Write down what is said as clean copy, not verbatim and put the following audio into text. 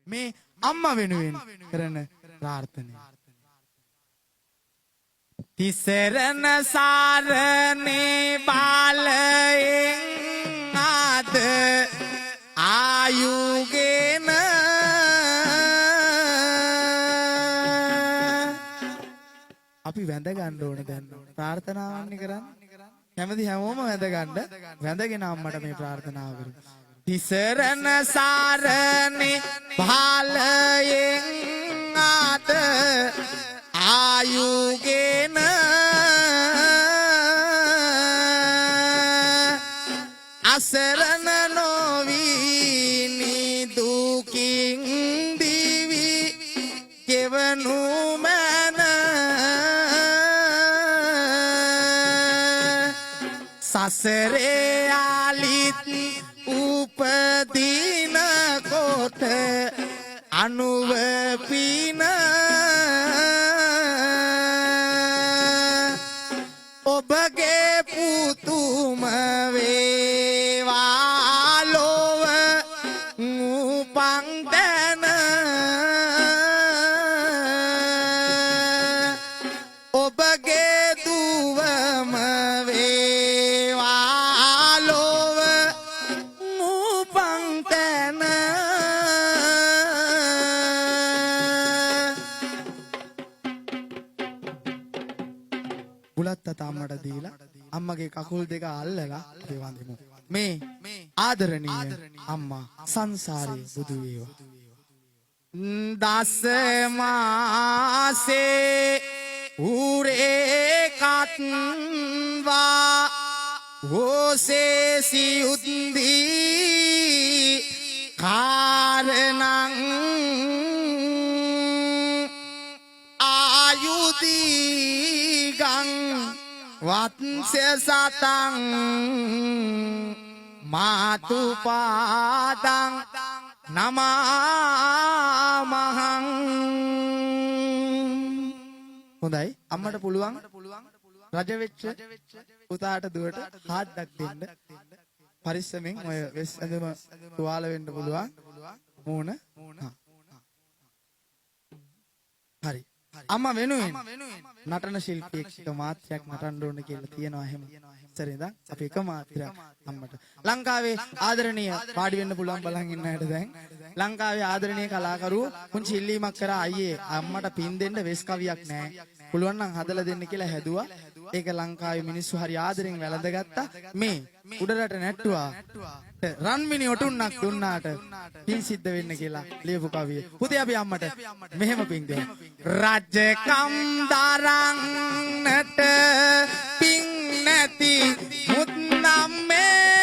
මේ අම්මා වෙනුවෙන් කරන ප්‍රාර්ථනය. තිසරණ සාරණේ බාලයෙන් ආද ආයුගෙන අපි වැඳ ගන්න ඕන දැන්. ප්‍රාර්ථනාවන්නේ කරන්නේ. කැමති හැමෝම වැඳ ගන්න. වැඳගෙන අම්මට මේ ප්‍රාර්ථනාව කරමු. තිසරණ සාරණේ බාලයෙන් ආද ආයුගෙන අසරණ නොවී නිදුකින් දිවි ගෙවනු මැන සසරේ ආලිත් උපදින කොට අනුව පින ඔබගේ පුතුම වේවා ලොව උපන් තැන, ඔබගේ දුවම වේවා ලොව උපන් තැන. බුලත් අත අම්මට දීලා අම්මගේ කකුල් දෙක අල්ලලා අපි වඳිමු. මේ ආදරණීය අම්මා සංසාරේ බුදු වේවා. දස මාසේ උරේ කත්වා ඕසේ සියුද්දී කාරණං ආයුදීගං වත්ස්‍ය සතං මාතුපාදං නමාමහං. හොඳයි, අම්මට පුළුවන් රජ වෙච්ච පුතාට දුවට හාද්දක් දෙන්න. පරිස්සමෙන් ඔය වෙස් ඇඳුම තුවාල වෙන්න පුළුවන්. මූණ. හරි. අම්මා වෙනුවෙන් නටන ශිල්පියෙක් එක මාත්‍රයක් නටන්න ඕන කියලා තියෙනවා එහෙම. ඉස්සර ඉඳන් අපි එක මාත්‍රයක් අම්මට. ලංකාවේ ආදරණීය වාඩි වෙන්න පුළුවන් බලන් ඉන්න අයට දැන්. ලංකාවේ ආදරණීය කලාකරුවෝ පුංචි ඉල්ලීමක් කරා, අයියේ අම්මට පින් දෙන්න වෙස් කවියක් නෑ. පුළුවන් නම් හදලා දෙන්න කියලා හැදුවා. ඒක ලංකාවේ මිනිස්සු හරි ආදරෙන් වැළඳගත්තා. මේ උඩරට නැට්ටුවා රන්මිනි ඔටුන්නක් දුන්නාට පින් සිද්ධ වෙන්න කියලා ලියපු කවිය. පුතේ අපි අම්මට මෙහෙම පින් දෙමු. රජකම් දරන්නට පින් නැති මුත්නම් මේ